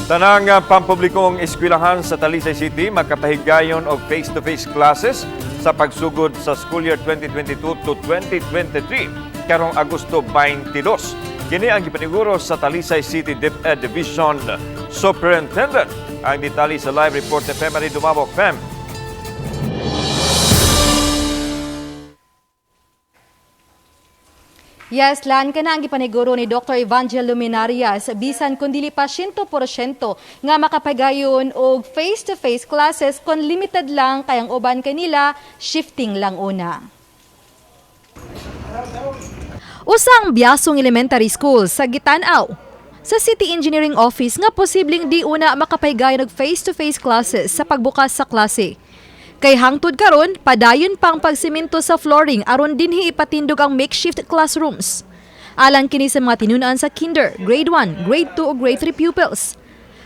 Tanang pampublikong eskwelahan sa Talisay City makapahigayon og face-to-face classes sa pagsugod sa school year 2022 to 2023 karong Agosto 22. Kini ang gipaniguro sa Talisay City DepEd Division Superintendent. Ang detalye sa live report ni Femary Dumabok. Fem. Yes, Lan, kana ang gipaniguro ni Dr. Evangel Luminarias bisan kun dili pa 100% nga makapagayon og face-to-face classes kon limited lang kayang uban kanila shifting lang una. Usang Biasong Elementary School sa Gitan-aw sa City Engineering Office nga posibleng di una makapaygayon og face-to-face classes sa pagbukas sa klase. Kay hangtod karon, padayon pang pagsimento sa flooring aron dinhi ipatindog ang makeshift classrooms. Alang kini sa mga tinun-an sa kinder, grade 1, grade 2 ug grade 3 pupils.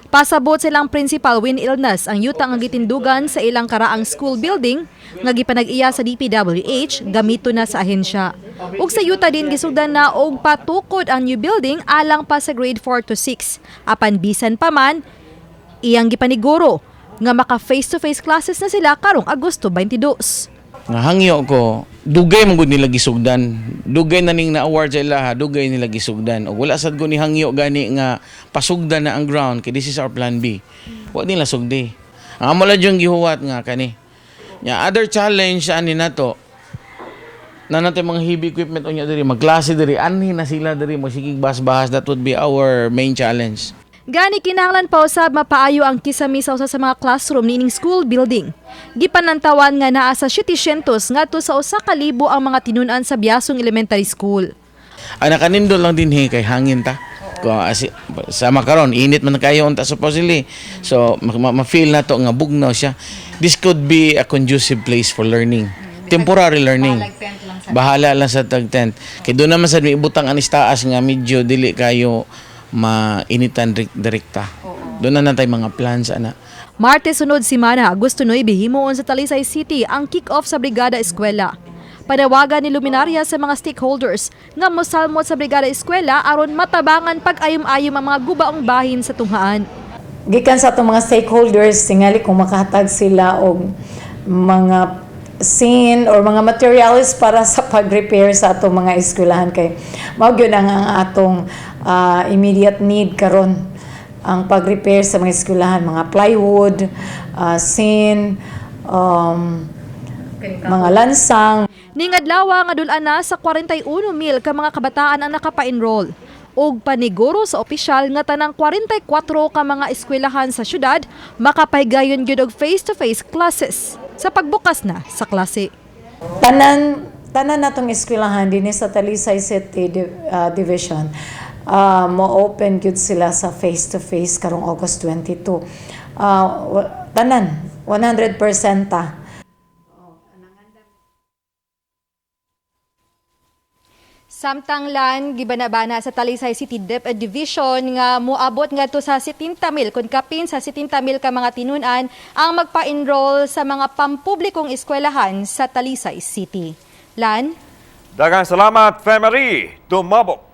Pasabot sa ilang principal Win Illness ang yuta nga gitindugan sa ilang karaang school building nga gipanag-iya sa DPWH gamito na sa ahensya. Ug sa yuta din gisugdan na og patukod ang new building alang pa sa grade 4 to 6. Apan bisan pa man, iyang gipaniguro nga maka face-to-face classes na sila karong Agosto 22. Nga hangyo ko, dugay man gud nila gisugdan. Dugay na ning na-award sa ilaha, dugay nila gisugdan. Og wala sad ko ni hangyo gani nga pasugdan na ang ground kay this is our plan B. Wa nila sugdi. Ang amo lang yung gihuwat nga kani. Nya other challenge ani nato na natin mga heavy equipment unya diri, magklase diri, anhi na sila diri mo sigig bahas-bahas, that would be our main challenge. Gani kinahanglan pa usab mapaayo ang kisami sa usa sa mga classroom niining school building. Gipanantawan nga naa sa 700 ngadto sa 1,000 ang mga tinun-an sa Biasong Elementary School. Ang nakanindot lang din he kay hangin ta. Ko asi, sama karon init man kayo unta supposedly. So ma-feel na to nga bugnaw siya. This could be a conducive place for learning. Temporary learning. Bahala lang sa tag tent. Kay doon naman sad may ibutang anis taas nga medyo dili kayo mainitan direkta. Doon na natay mga plans ana. Martes sunod simana, Agosto 9, himuon sa Talisay City ang kick-off sa Brigada Eskwela. Panawagan ni Luminaria sa mga stakeholders nga mosalmot sa Brigada Eskwela aron matabangan pag-ayom-ayom ang mga gubaong bahin sa tunghaan. Gikan sa atong mga stakeholders, tingali kung makahatag sila og mga scene or mga materials para sa pag-repair sa atong mga eskwelahan kay mao gyud ang atong immediate need karon, ang pag-repair sa mga eskwelahan, mga plywood, scene, mga lansang. Ningadlawa nga dul-an na sa 41 mil ka mga kabataan ang nakapa-enroll. Og paniguro sa opisyal nga tanang 44 ka mga eskwelahan sa syudad makapahigayon gyud og face-to-face classes sa pagbukas na sa klase. Tanan tanan natong eskwelahan dinhi sa Talisay City Division, mo-open gyud sila sa face to face karong August 22. Tanan 100% ta. Samtang lan gibanabana sa Talisay City DepEd Division nga moabot ngadto sa 70,000 kun kapin sa 70,000 ka mga tinun-an ang magpa-enroll sa mga pampublikong eskwelahan sa Talisay City. Lan? Daghang salamat, Femary Dumabok.